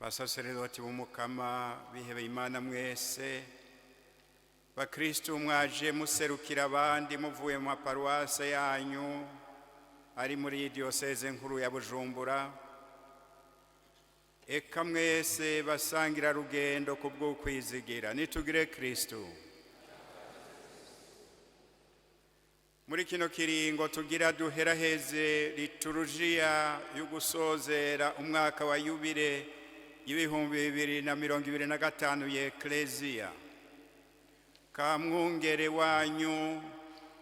Basaseredoti b'Umukama, bihebeye Imana mwese, bakristu mwaje muserukira abandi muvuye mu maparuwase yanyu ari muri diyoseze nkuru ya Bujumbura, eka mwese basangira rugendo ku bw'ukwizigira, nitugire Kristu. Muri kino kiringo tugira duheraheze liturujiya yo gusozera umwaka wa yubile y'2025 y'Eklezia, kamwungere wanyu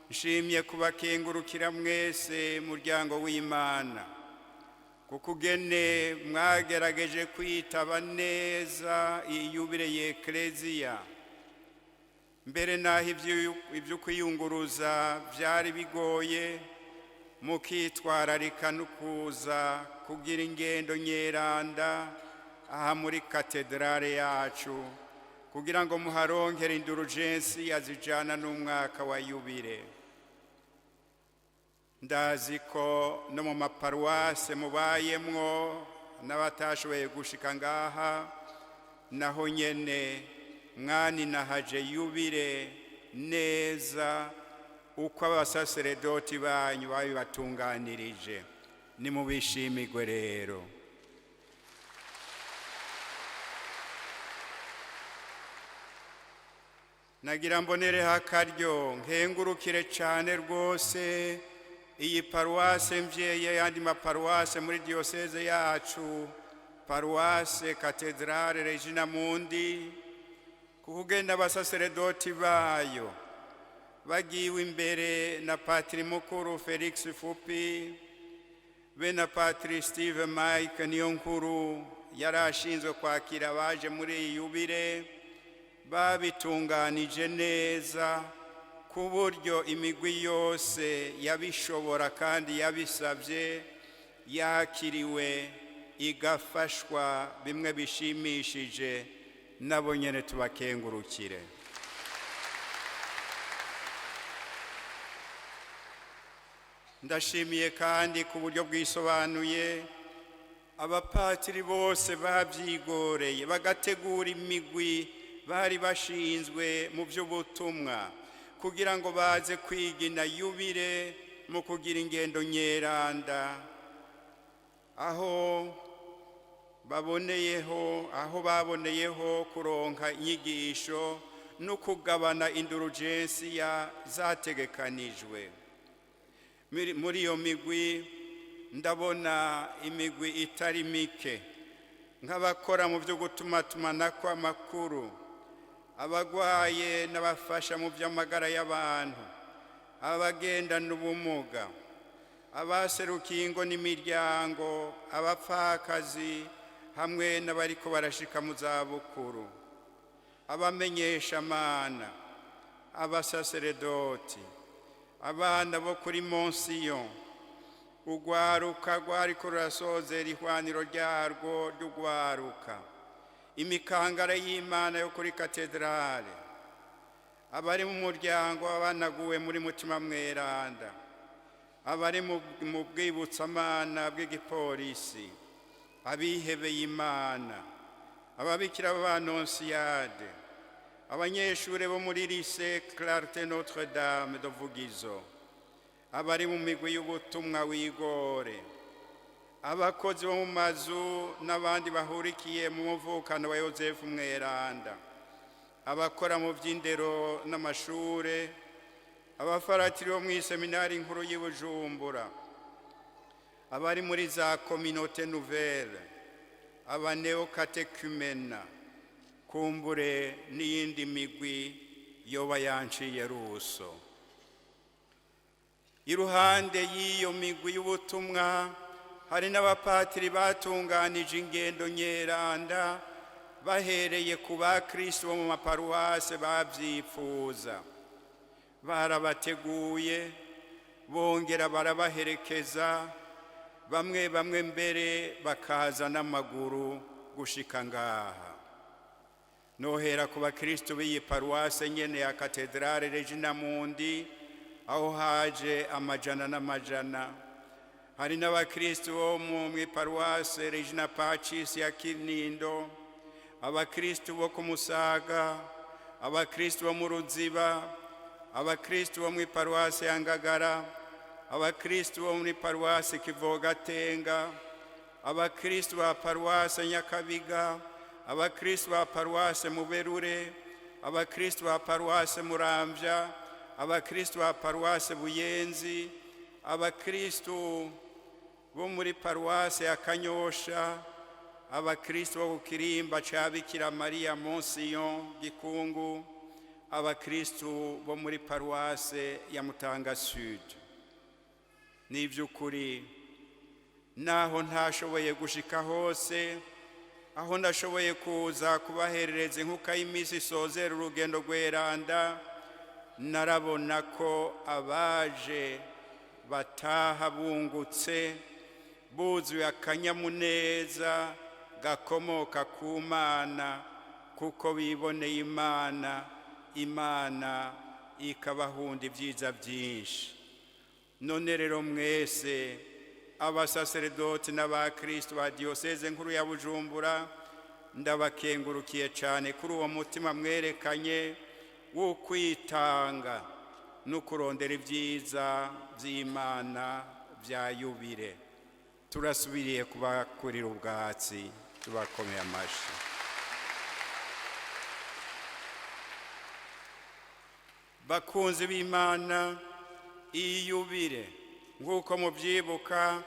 nshimye kubakengurukira mwese muryango w'Imana, kuko ugene mwagerageje kwitaba neza iyi yubile y'Eklezia, mbere naho ibyo kwiyunguruza byari bigoye, mukitwararika no kuza kugira ingendo nyeranda aha muri katedrale yacu, kugira ngo muharonkere indulgensi yazijana n'umwaka wa yubile. Ndazi ko no mu maparuwase mubayemwo n'abatashoboye gushika ngaha, naho nyene mwaninahaje yubile neza uko abasaseredoti banyu babibatunganirije. Nimubishimirwe rero. Nagira mbonereho akaryo nkengurukire cane rwose iyi paruwase mvyeyi yandi maparuwase muri diyoseze yacu, paruwase Katedrale Regina Mundi, kukugenda abasaseredoti bayo bagiwe imbere na Patiri Mukuru Felix Fupi be na Patiri Steve Mike Niyonkuru yari ashinzwe kwakira abaje muri iyi yubile, babitunganije neza ku buryo imigwi yose yabishobora kandi yabisabye yakiriwe igafashwa bimwe bishimishije, nabo nyene tubakengurukire. Ndashimiye kandi ku buryo bwisobanuye abapatiri bose babyigoreye bagategura imigwi bari bashinzwe mu by'ubutumwa kugira ngo baze kwigina yubile mu kugira ingendo nyeranda, aho baboneyeho aho baboneyeho kuronka inyigisho no kugabana indulgensiya zategekanijwe. Muri iyo migwi ndabona imigwi itari mike, nk'abakora mu byo gutumatumanako amakuru, abagwaye n'abafasha mu by'amagara y'abantu, abagendana ubumuga, abaserukiye ingo n'imiryango, abapfakazi hamwe n'abariko barashika mu zabukuru, abamenyeshamana, abasaseredoti, abana bo kuri Monsiyo, urwaruka rwariko rurasozera ihwaniro ryarwo ry'urwaruka, imikangara y'Imana yo kuri katedrale, abari mu muryango w'abanaguwe muri Mutima Mweranda, abari mu bwibutsamana bw'igipolisi, abihebeye Imana, ababikira b'Abanonsiyade, abanyeshure bo muri lycée Clarté Notre Dame de Vugizo, abari mu migwi y'ubutumwa w'igore, abakozi bo mu mazu n'abandi bahurikiye mu muvukano wa Yozefu Mweranda, abakora mu by'indero n'amashure, abafaratiri bo mw'iseminari nkuru y'i Bujumbura, abari muri za communauté nouvelle, abaneokatekumena, kumbure n'iyindi migwi yoba yanciye ruso. Iruhande y'iyo migwi y'ubutumwa hari n'abapatiri batunganije ingendo nyeranda bahereye ku bakristo bo mu maparuwase babyifuza, barabateguye bongera barabaherekeza, bamwe bamwe mbere bakaza n'amaguru gushika ngaha. Nohera ku bakristo b'iyi paruwase nyene ya Katedrale Regina Mundi, aho haje amajana n'amajana. Hari n'abakristu bo mu iparuwase Regina Pacis ya Kinindo, abakristu bo ku Musaga, abakristu bo mu Ruziba, abakristu bo mu iparuwase ya Ngagara, abakristu bo muri paruwase Kivogatenga, abakristu ba paruwase Nyakabiga, abakristu ba paruwase Muberure, abakristu ba paruwase Muramvya, abakristu ba paruwase Buyenzi, abakristu bo muri paruwase ya Kanyosha, abakristu bo ku kirimba ca Bikira Mariya Monsiyon Gikungu, abakristu bo muri paruwase ya Mutanga Sud. Ni iby'ukuri, naho ntashoboye gushika hose, aho ndashoboye kuza kubaherereza inkuka y'iminsi isozera urugendo rweranda, narabona ko abaje bataha bungutse, buzuye akanyamuneza gakomoka ku Mana, kuko biboneye Imana, Imana ikabahunda ibyiza byinshi. None rero mwese abasaseredoti n'abakristu ba diyoseze nkuru ya Bujumbura, ndabakengurukiye cyane kuri uwo mutima mwerekanye wo kwitanga no kurondera ibyiza by'Imana bya yubire. Turasubiriye kubakurira ubwatsi, tubakomeye amashyi. Bakunzi b'Imana, iyi yubire nk'uko mubyibuka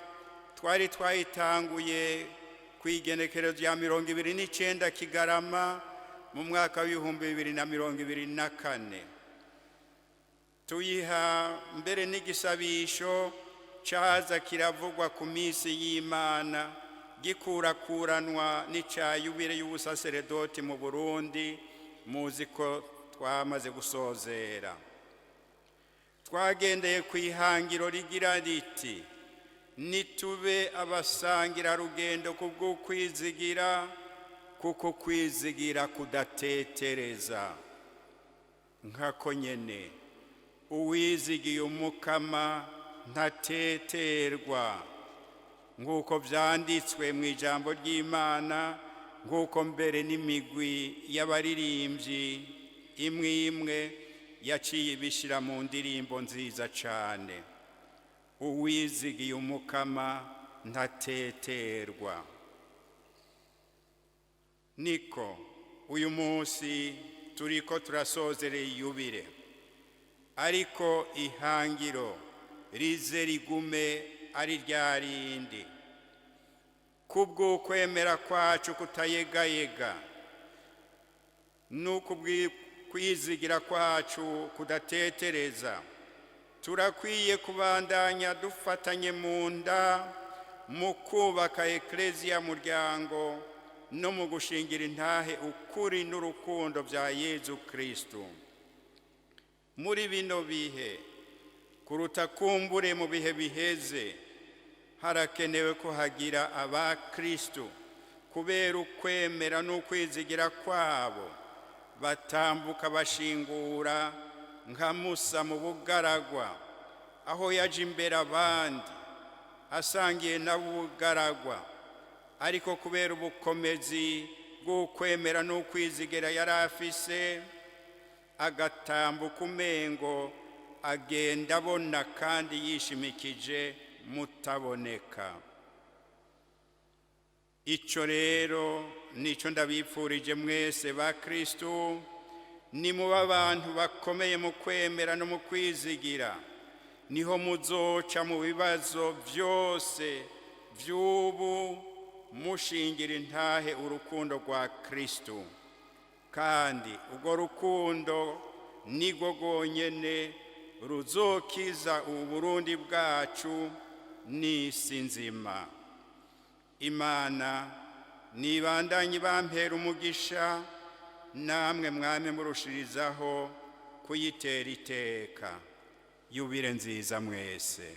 twari twayitanguye ku igenekerezo rya 29 Kigarama mu mwaka wa 2024, tuyiha mbere n'igisabisho caza kiravugwa ku minsi y'Imana, gikurakuranwa n'ica yubire y'ubusaseredoti mu Burundi, muzi ko twamaze gusozera. Twagendeye ku ihangiro rigira riti: nitube abasangira rugendo kubw'ukwizigira, kuko kwizigira kudatetereza. Nkako nyene uwizigiye Umukama ntateterwa, nk'uko vyanditswe mu ijambo ry'Imana, nk'uko mbere n'imigwi y'abaririmbyi imwe imwe yaciye ibishira mu ndirimbo nziza cane. Uwizigiye Umukama ntateterwa. Niko uyu munsi turiko turasozereye iyubire, ariko ihangiro rize rigume ari rya rindi: kubw'ukwemera kwacu kutayegayega n'ukubwikwizigira kwacu kudatetereza, turakwiye kubandanya dufatanye mu nda mu kubaka ekleziya muryango no mu gushingira intahe ukuri n'urukundo bya Yezu Kristu. Muri bino bihe kuruta kumbure mu bihe biheze, harakenewe ko hagira abakristu kubera ukwemera n'ukwizigira kwabo batambuka bashingura nka Musa mu bugaragwa, aho yaje imbere abandi asangiye nabo ubugaragwa, ariko kubera ubukomezi bw'ukwemera n'ukwizigira yari afise, agatambuka umengo agenda abona kandi yishimikije mutaboneka. Ico rero nico ndabipfurije mwese ba Kristu: nimuba abantu bakomeye mu kwemera no mu kwizigira, niho muzoca mu bibazo vyose vy'ubu mushingira intahe urukundo rwa Kristu, kandi urwo rukundo nirwo rwonyene ruzokiza Uburundi bwacu n'isi nzima. Imana nibandanye bampera umugisha, namwe mwame murushirizaho kuyitera iteka. Yubire nziza mwese.